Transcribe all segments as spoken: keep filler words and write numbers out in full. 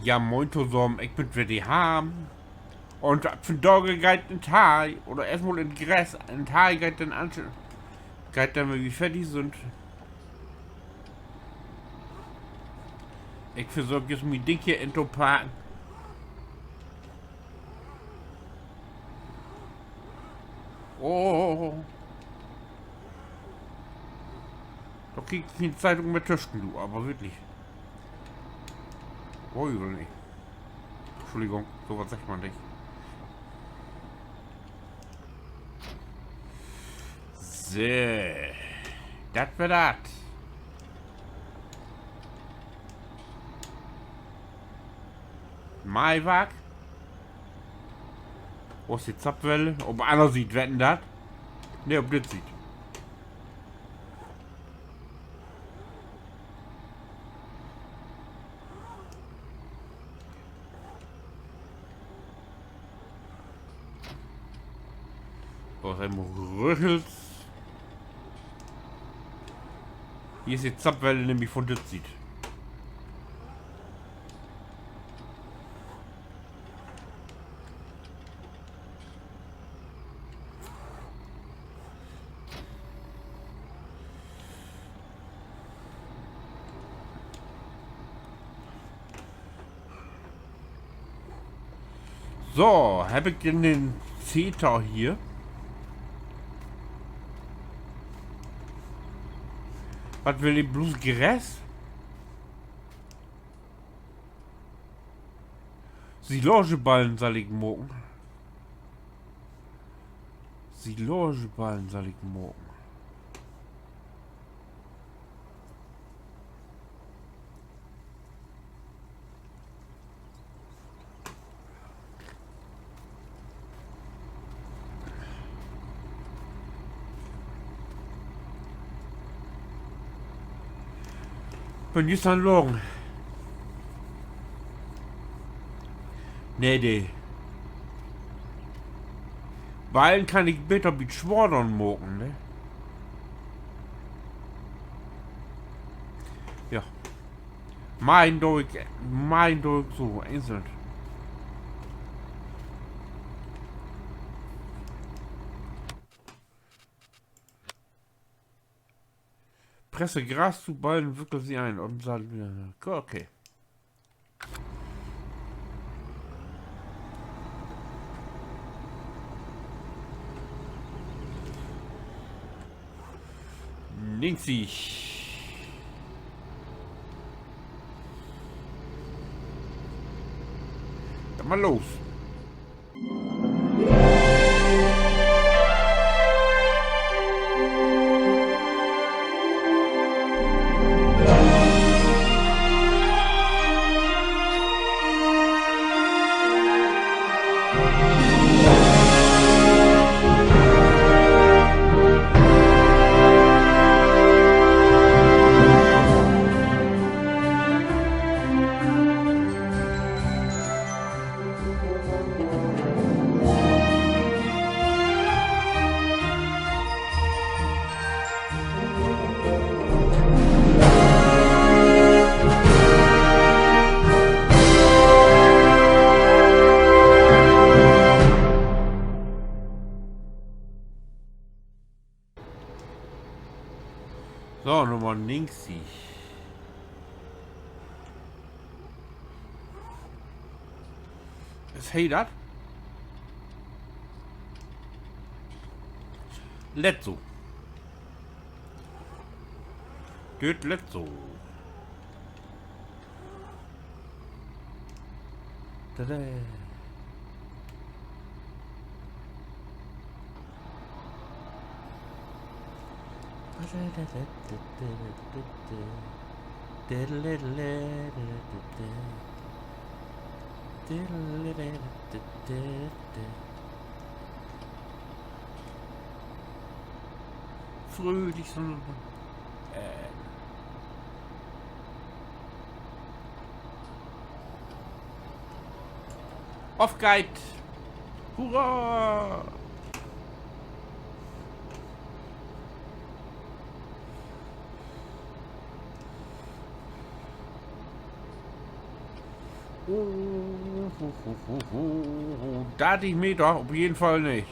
Ja, moin tosamen, ik bün weer de Harm. Un vandage geiht in't Hei, oder eerstmal in't Gras, in't Hei geiht denn an, geiht denn, wenn wi fertig sünd. Ik versöök jetzt, mien Ding hier intoparken. Oh. Dor krieg ik keen Zeitung mehr tüsken, du, aver wirklich. Oh, oder nich? Entschuldigung, so wat seggt man nich. So. Dat weer dat. Maiwark. Wo is de Zapfwelle? Op de anner Siet, wetten dat? Nee, op dit Siet. Dor is eenmal Rüchels. Hier is de Zapfwelle nämlich vun dit Siet. So, heff ik denn den Zeter hier? Wat will ik blots? Gras? Silageballen sall ik maken. Silageballen sall ik maken. Bün jüst an 't Lagen. Nee, de Ballen kann ik beter bi't Swaard maken, ne? Ja. Mien do ik, mien do ik so, eenzeln. Presse Gras zu Ballen, wickel sie ein und sal-, okay. Negentig. Dann mal los. So, Nummer negentig. Is he dat? Letzo. Dööt Letzo. Tada. Fröhlich, sondern, äh, Auf geht's! Hurra! Dartig Meter, op jeden Fall nich.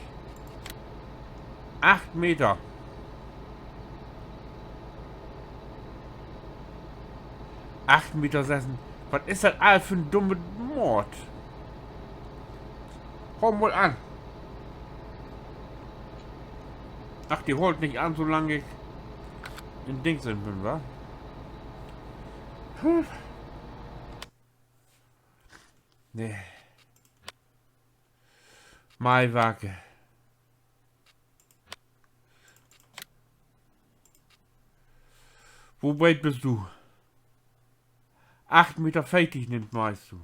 Acht Meter. Acht Meter sess. Wat is dat all för 'n dumme Moord? Hau mal an. Ach, de hoolt nich an, solang ik in Dings in bün, wa? Puh. Nee. Maiwarke. Wo breet büst du? Acht Meter veertig nimmt meist du.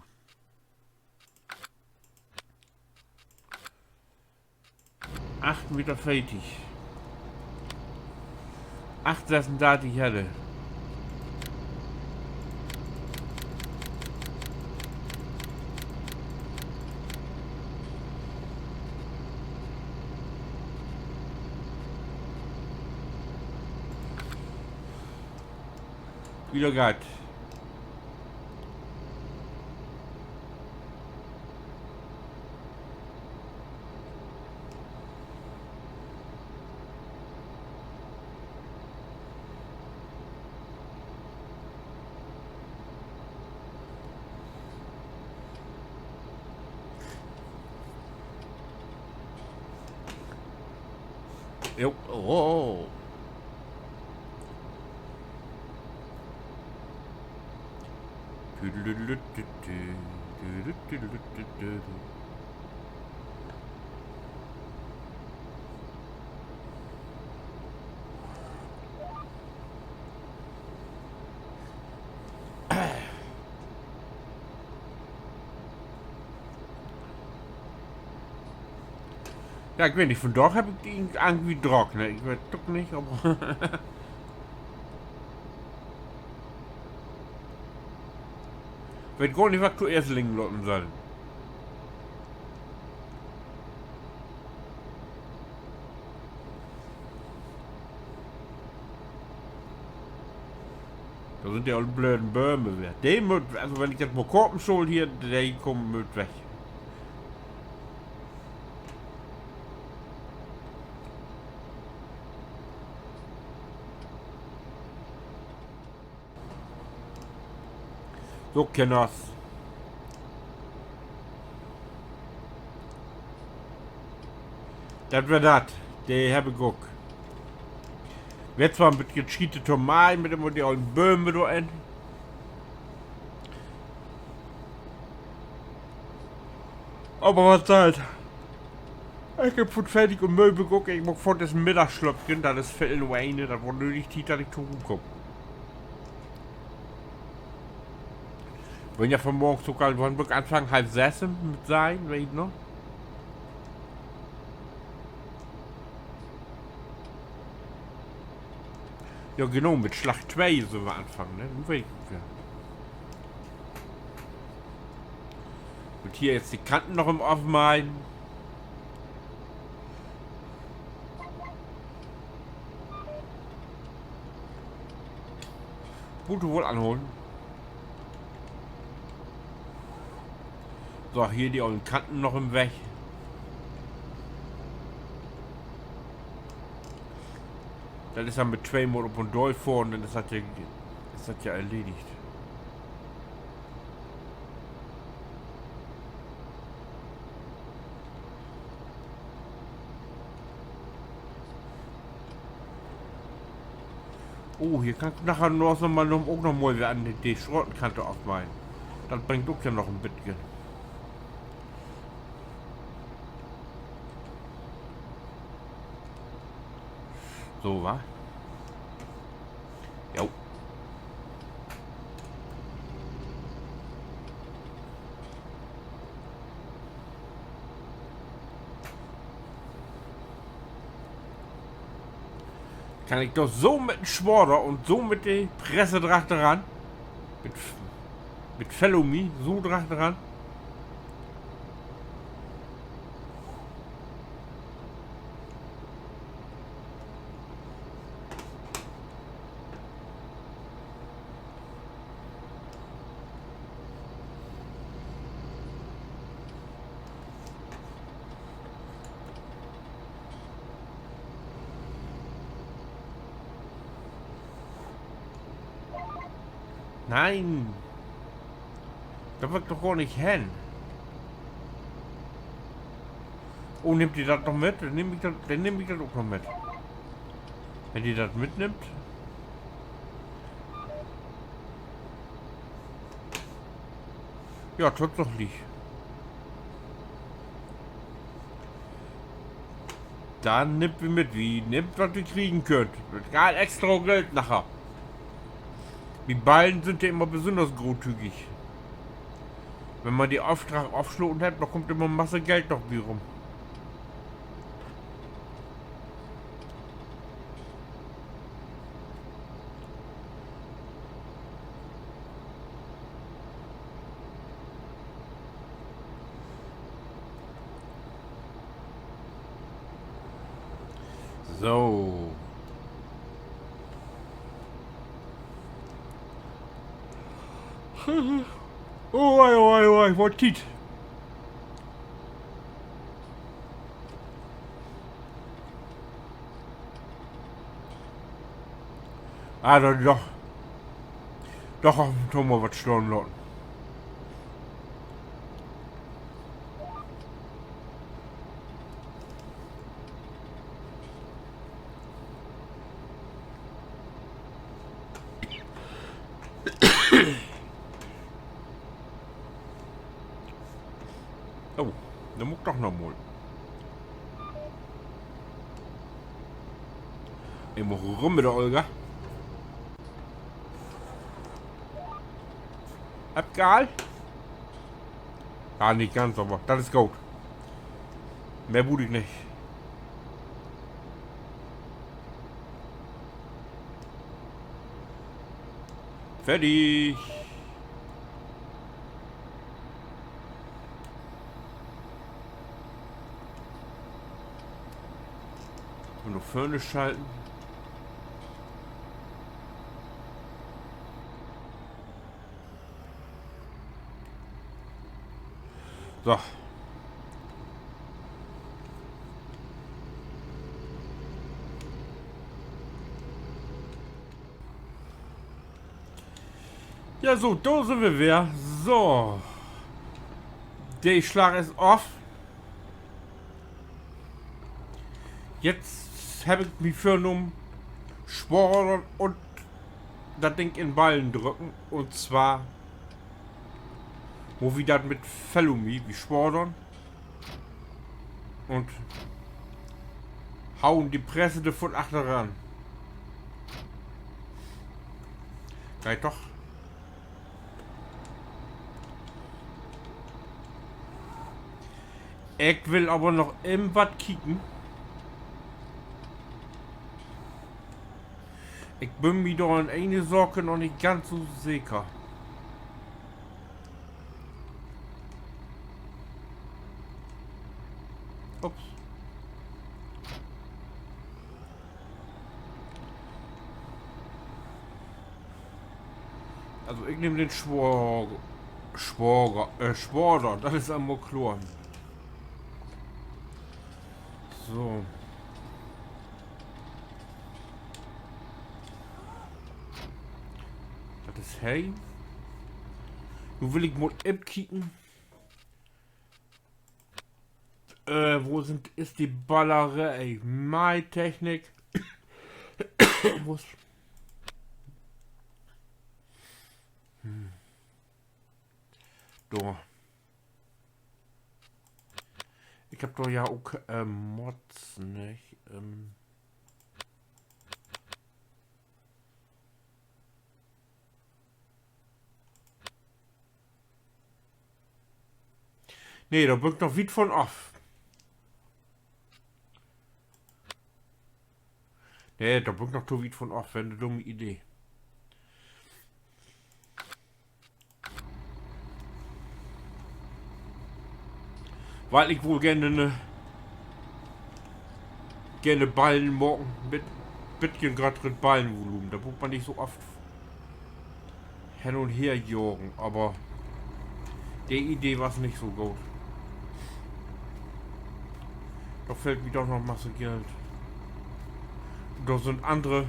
Acht Meter veertig. Acht sössundartig harr de. Wieder gaht. Jo, oh. Tüdelüdelütütü, tüdelüdelütütü. Ja, ik weet nich, vandaag heff ik de irgendwie drock, ne? Ik weet ok nich, aver weet gor nich, wat ik toeerst liggen laten sall. Dor sünd de ollen blöden Bööm weer. De mööt, also wenn ik dat mal kopen schull hier, de kamen, mööt weg. So, Kenners. Dat weer dat. De heff ik ok. Weer zwar en beten Schiete to meihen mit de, mit de ollen Bööm dor in. Aver wat sall't. Ik bün foorts fertig un mööd ok. Ik maak foorts en Middagsslöppken. Dat is veel to ween. Dat word nödig Tiet, dat ik to Roh kaam. Bün ja vanmorgens ok al, wann bün ik anfungen? Half sess mit Seien, weet noch? Ja, genau, mit Slag twee sünd wi anfungen, ne? Nu weet ik ok, ja. Un hier is de Kanten noch em Afmeihen. Mutt woll anholen. So, hier de ollen Kanten noch em Weg. Dat is denn mit twee Mal op un daal fohren, denn is dat ja, is dat ja erledigt. Oh, hier kann ik naher noch mal, noch, ok noch mal weer an de, de Stratenkant afmeihen. Dat bringt ok ja noch en beten. So, wa? Jo. Kann ik doch so mit en Schwader un so mit de Presse drachteran. Mit, mit Fellow Me, so drachteran. Nee. Dor will ik doch gor nich hen. Oh, nimmt de dat noch mit? Denn nehm ik dat, denn nehm ik dat ok noch mit. Wenn de dat mitnimmt. Ja, tatsächlich. Denn nehmt wi mit. Wi nehmt, wat wi kriegen köönt. Mit gar extra Geld naher. Bi Ballen sünd de immer besünners grootügig. Wenn man de Afdrag afslaten hett, dor kummt immer Masse Geld noch bi rum. So. Oh, oi, oi, oi, wat Tiet. Ah, denn doch. Doch af un to mal wat stahn laten. Oh, denn mutt ik doch noch mal. Ik mutt rüm mit de Olga. Hebbt wi all? Ja, nich ganz, aver dat is goot. Mehr bruuk ik nich. Fertig. Un na vörn schalten. So. Ja, so, dor sünd wi weer. So. De Slag is af. Jetzt heff ik mi vörnahmen, swadern un dat Ding in Ballen drücken. Un zwar, wo wi dat mit Fellow Me, wi swadern un hauen de Presse dor vun achteran. Geiht doch. Ik will aver noch even wat kieken. Ik bün mi dor in ene Saak noch nich ganz so seker. Ups. Also, ik nehm den Schwager, Schwager, äh, Schwader, dat is eenmal kloor. So. Dat is he. Nu will ik mal even kieken. Äh, wo sünd, is de Balleree? Mei Technik. Wo is, hm. Dor. Ik heff dor ja ok, äh, Mods, nich? Ähm. Nee, dor bün ik noch wiet vun af. Nee, dor bün ik noch to wiet vun af, weer 'ne dumme Idee. Wiel ik wull geern, äh, geern Ballen maken mit beten grötteret Ballenvolumen. Dor bruukt man nich so oft hen un her jagen, aver de Idee was nich so goot. Dor fehlt mi doch noch Masse Geld. Dor sünd annere.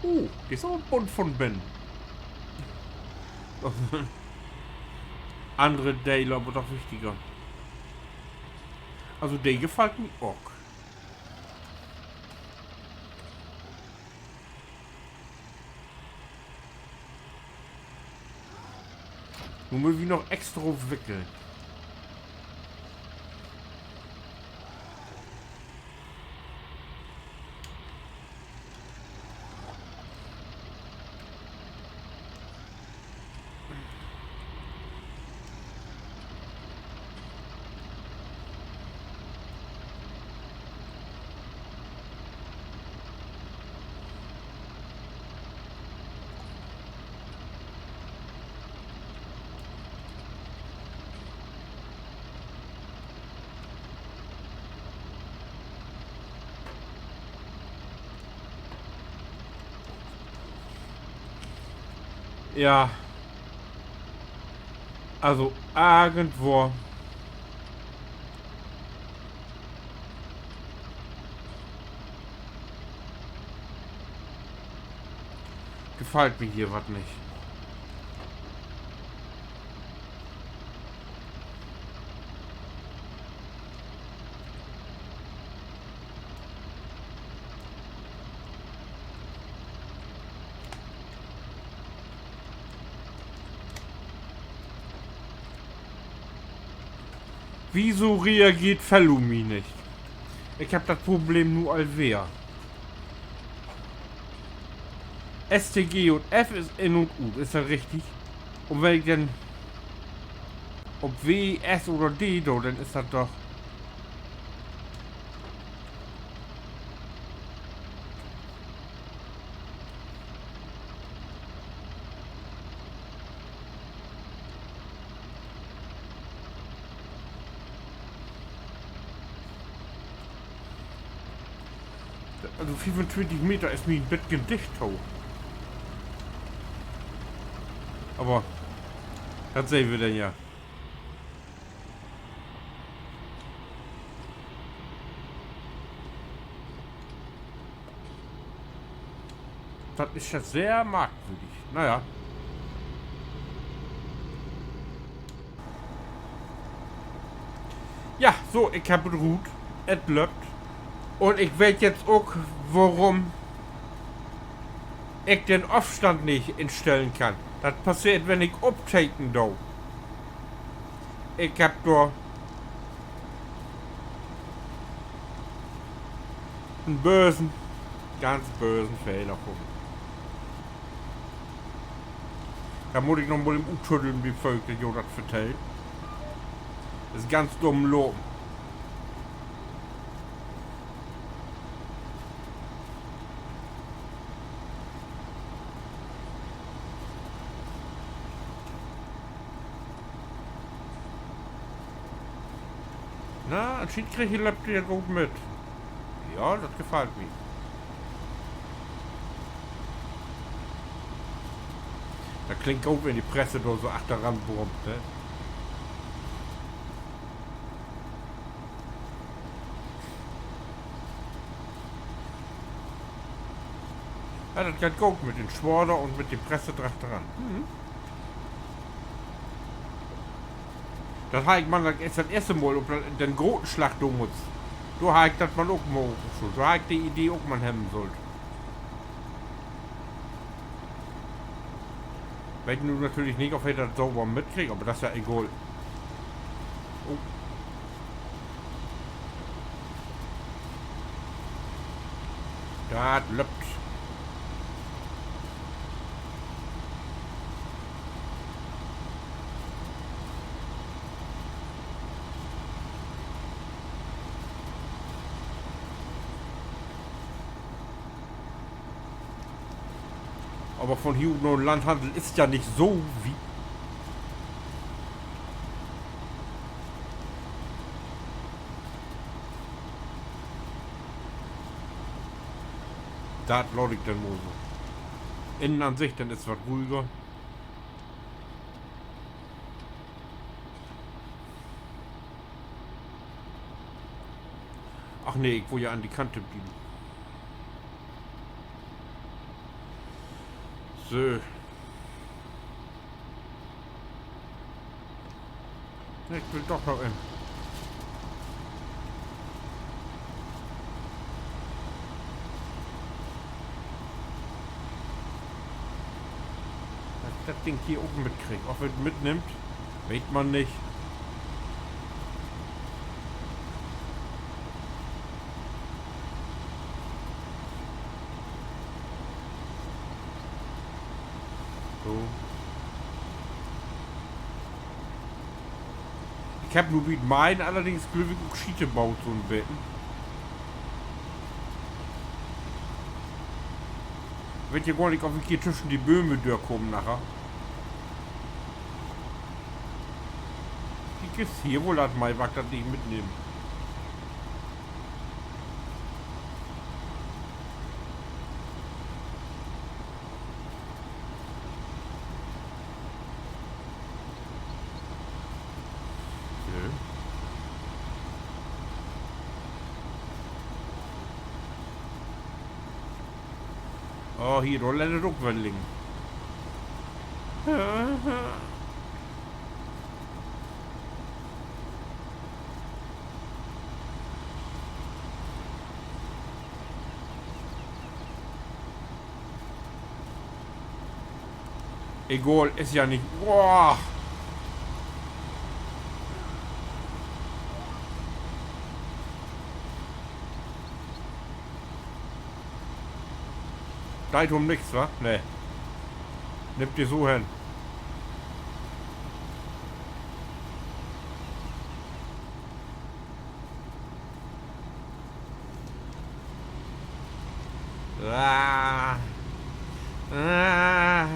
Oh, de is aver bunt von binnen. Annere Delen, aver doch wichtiger. Also, de gefallt mi ok. Nu mööt wi noch extra wickeln. Ja. Also, irgendwo. Gefallt mi hier wat nich. Wieso reageert Fellow Me nich? Ik hebb dat Problem nu al weer. S T G un F is in un ut, is dat richtig? Un wenn ik denn op W, S oder D do, denn is dat doch Also, fiefuntwintig Meter is mi en beten dicht to. Aver dat sehn wi denn ja. Dat is ja sehr markwürdig. Na ja. Ja, so, ik hebb et rut. Et löppt. Un ik weet jetzt ok, worüm ik den Afstand nich instellen kann. Dat passeert, wenn ik opteken do. Ik hebb dor en bösen, ganz bösen Fehler funnen. Dor mutt ik noch mal even uttüddeln, bevör ik jo dat vertell. Is ganz dumm lopen. Na, anschienend kriggt de Löppt ja goot mit. Ja, dat gefallt mi. Dat klingt goot, wenn de Presse dor so achteran brummt, ne? Ja, dat geiht goot mit den Schwader un mit de Presse drachteran. Mhm. Dat harr ik man, dat is dat eerste Mal op dat, den groten Slag domals. Dor harr ik dat man ok maken schullt. Dor harr ik de Idee ok man hebben schullt. Weet nu natürlich nich, of he dat sauber mitkriggt, aver dat is ja egal. Oh. Dat löppt. Aver von hier ut na Landhandel is ja nich so wiet. Dat laat ik denn mal so. Innenansicht, denn is wat ruhiger. Ach nee, ik wull ja an de Kant blieven. So. Ik will doch noch in. Dat ik dat Ding hier ok mitkrieg. Of he dat mitnimmt, weet man nich. So. Ik heff nu bi 't Meihen allerdings, glööv ik, ok Schiete baut, so 'n beten. Weet ja gor nich, of ik hier tüschen de Bööm dörkaam naher. Kiek, is hier woll dat Meihen, wat ik dat nich mitnehm. Nö. Oh, hier, dor lett dat ok woll liggen. Egal, is ja nich. Boah. Deit hum nix, wa? Nee. Nimmt de so hen. Ah. Ah.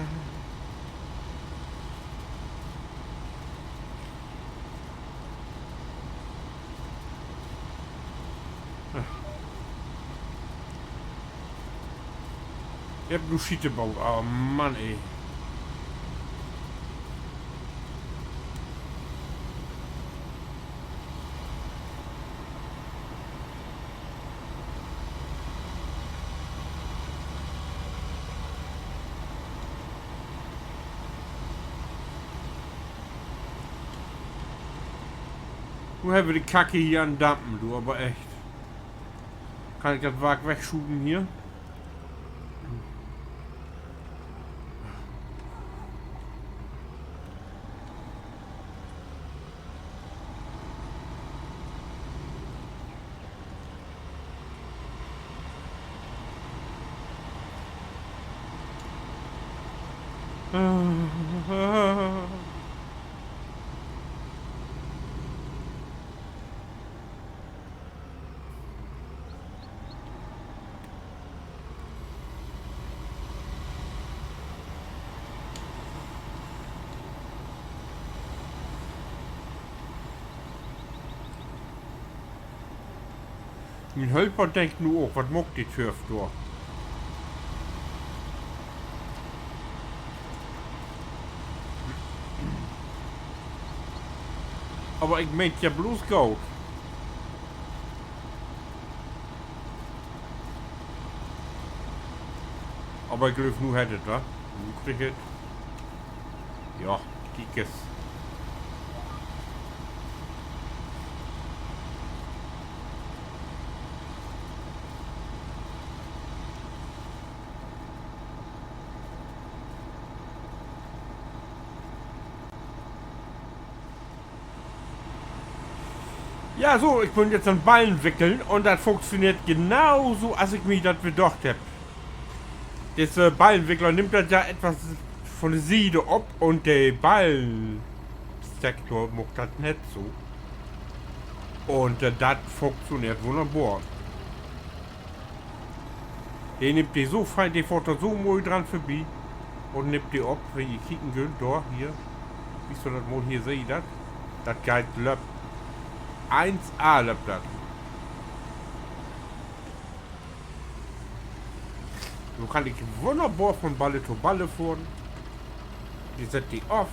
Ik heff nu Schiete baut. Oh Mann, ey. Nu hebbt wi de Kacke hier an Dampen, du, aver echt. Kann ik dat Wark wegschuven hier? Mien Hölper denkt nu ok, wat maakt de Törf dor? Aver ik meen ja bloots goot. Aver ik glööv, nu hett et, wa? Nu kriggt et. Ja, kiek es. Ja, so, ik bün jetzt an Ballen wickeln un dat funktioneert genau so, as ik mi dat bedacht hebb. Disse Ballenwickler nimmt dat ja etwas von de Siede op un de Ballensektor maakt dat nett so. Un, äh, dat funktioneert wunnerbor. De nimmt de so fein, de fohrt dor so moi dran vörbi un nimmt de op, wenn ji kieken köönt, dor, hier. Siehst du dat mal hier, seh ji dat? Dat geiht, löppt. Eens A löppt dat. So kann ik wunnerbor von Balle to Balle fohren. De sett de of.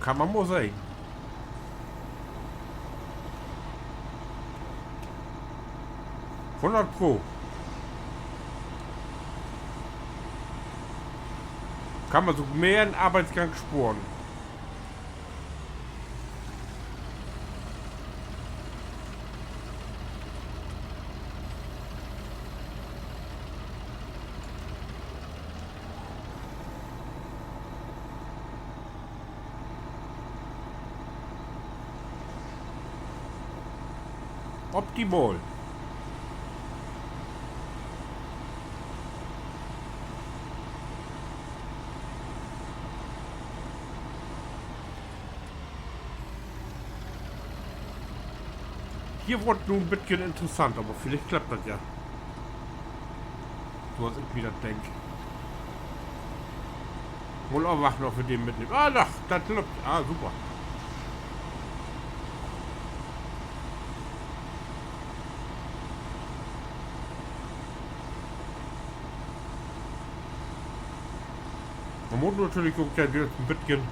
Kann man mal sehn. Hunnert Pro. Kann man sik mehr en Arbeitsgang sporen. Optimal. Hier word nu en beten interessant, aver villicht klappt dat ja. So as ik mi dat denk. Mal afwachten, of wi de mitnehmt. Ah, doch, dat löppt. Ah, super. Man mutt natürlich ok en beten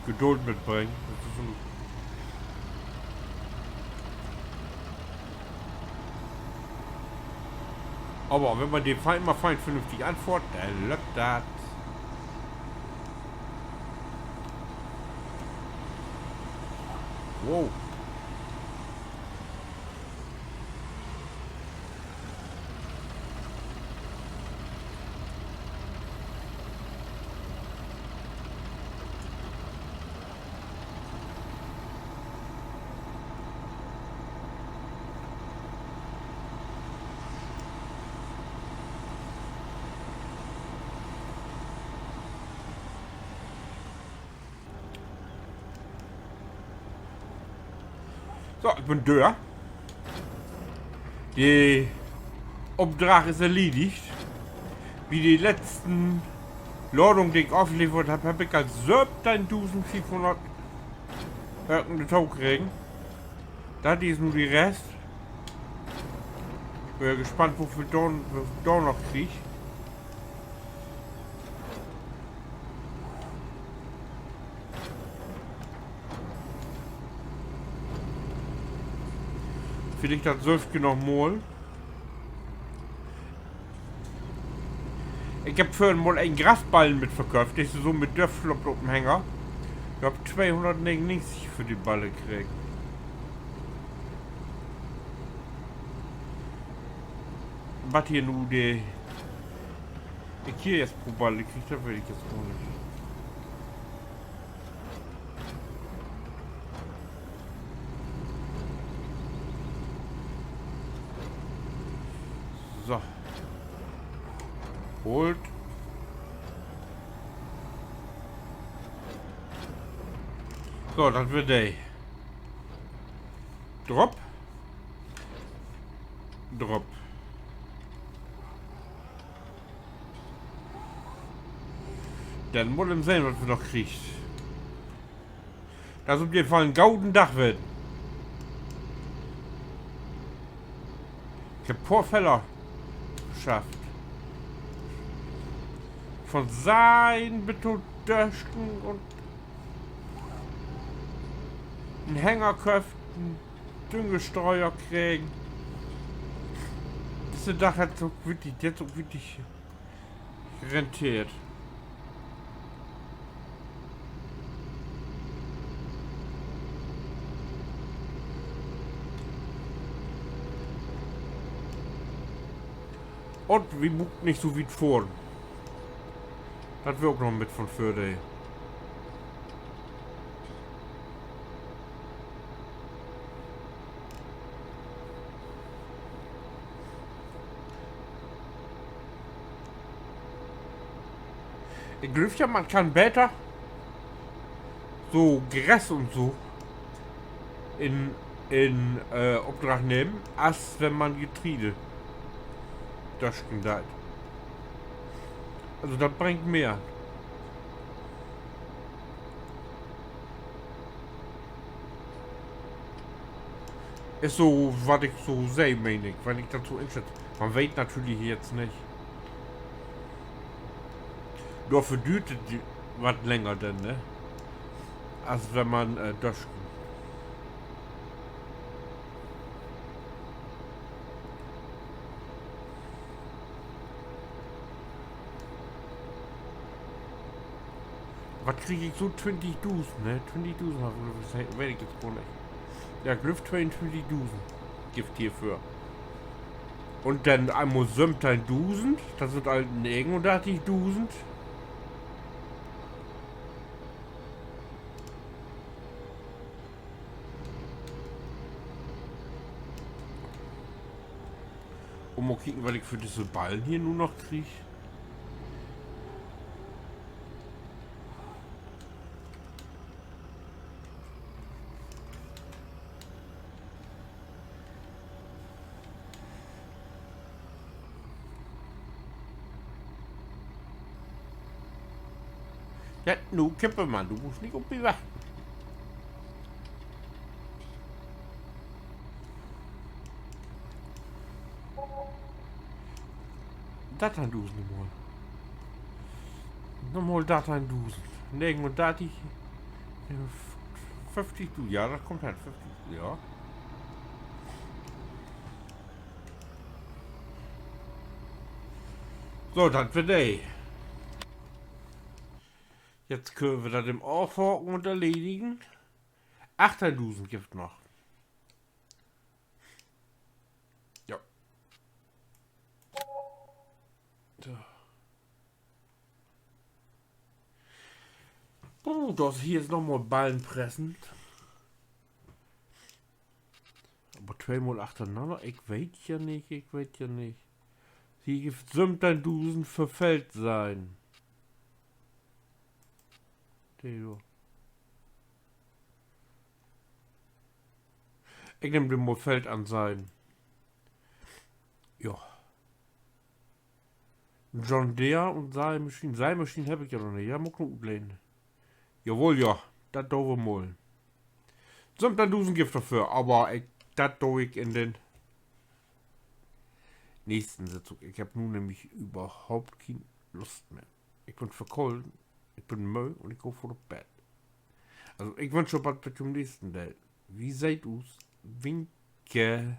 Geduld mitbringen. Dat is en Aver wenn man de fein, mal fein vernünftig anfohrt, denn löppt dat. Wow. So, ik bün dör. De Opdrag is erledigt. Bi de letzten Ladung, de ik aflevert hebb, hebb ik al söventeihndusend fiefhunnert Öcken dorto kregen. Dat is nu de Rest. Bün ja gespannt, woveel ik dor, woveel ik dor noch krieg. Villicht dat sülvst noch mal. Ik hebb vörhen mal en Grafballen mit verköfft, de is so mit dörfloppt op den Hänger. Ik hebb tweehunnertnegentig för de Balle kregen. Wat hier nu de, ik hier jetzt pro Balle krieg, dat weet ik jetzt gor nich. So. Holt. So, dat weer de. Drop. Drop. Denn mutt ik sehn, wat wi noch kriegt. Dat is op jeden Fall en goden Dag ween. Ik hebb poor Feller schafft. Von Seien bet to Dösken un en Hänger köfft, en Düngestreuer kregen. Disse Dag hett sik ok wirklich, hett sik ok wirklich renteert. Un wi bruukt nich so wiet fohren. Dat weer ok noch mit von Vördeel. Ik glööv ja, man kann beter so Gras un so in, in, äh, Opdrag nehmen, as wenn man Getreide dösken deit. Also, dat bringt mehr. Is so, wat ik so seh, meen ik, wenn ik dat so inschätz. Man weet natürlich jetzt nich. Dorför düürt dat wat länger denn, ne? As wenn man, äh, dösken. Wat krieg ik so twintigdusend, ne? Twintigdusend, wat, wat weet ik nu gor nich. Ja, glööv tweeuntwintigdusend gifft dat hier för. Un denn eenmal söventeihndusend, dat sünd al negenundartigdusend. Un mal kieken, wat ik för düsse Ballen hier nu noch krieg. Ja, nu, Kippermann, du muttst nich op mi wachten. Darteihndusend nochmal. Nochmal darteihndusend. Negenundartig, föfftig, du, ja, dat kummt hen, föfftig, ja. So, dat weer de. Jetzt köönt wi dat even afhaken un erledigen. Achtteihndusend gifft noch. Ja. So. Puh, dat hier is nochmal Ballen pressen. Aver tweemal achternanner, ik weet ja nich, ik weet ja nich. Hier gifft söventeihndusend för Feld seien. De do. Ik nehm de mal Feld an seien. Ja. John Deere un Saimaschien. Saimaschien heff ik ja noch nich. Ja, mutt ik noch utlehnen. Jawoll, ja. Dat doot wi mal. Söventeihndusend gifft dat för, aver ik, dat do ik in den nächsten Sitzung. Ik heff nu nämlich överhaupt keen Lust mehr. Ik bün verkollen, ik bün mööd un ik gah foorts op Bett. Also, ik wünsch jo wat bit to'n nächsten Deel. Wi seht us. Winke.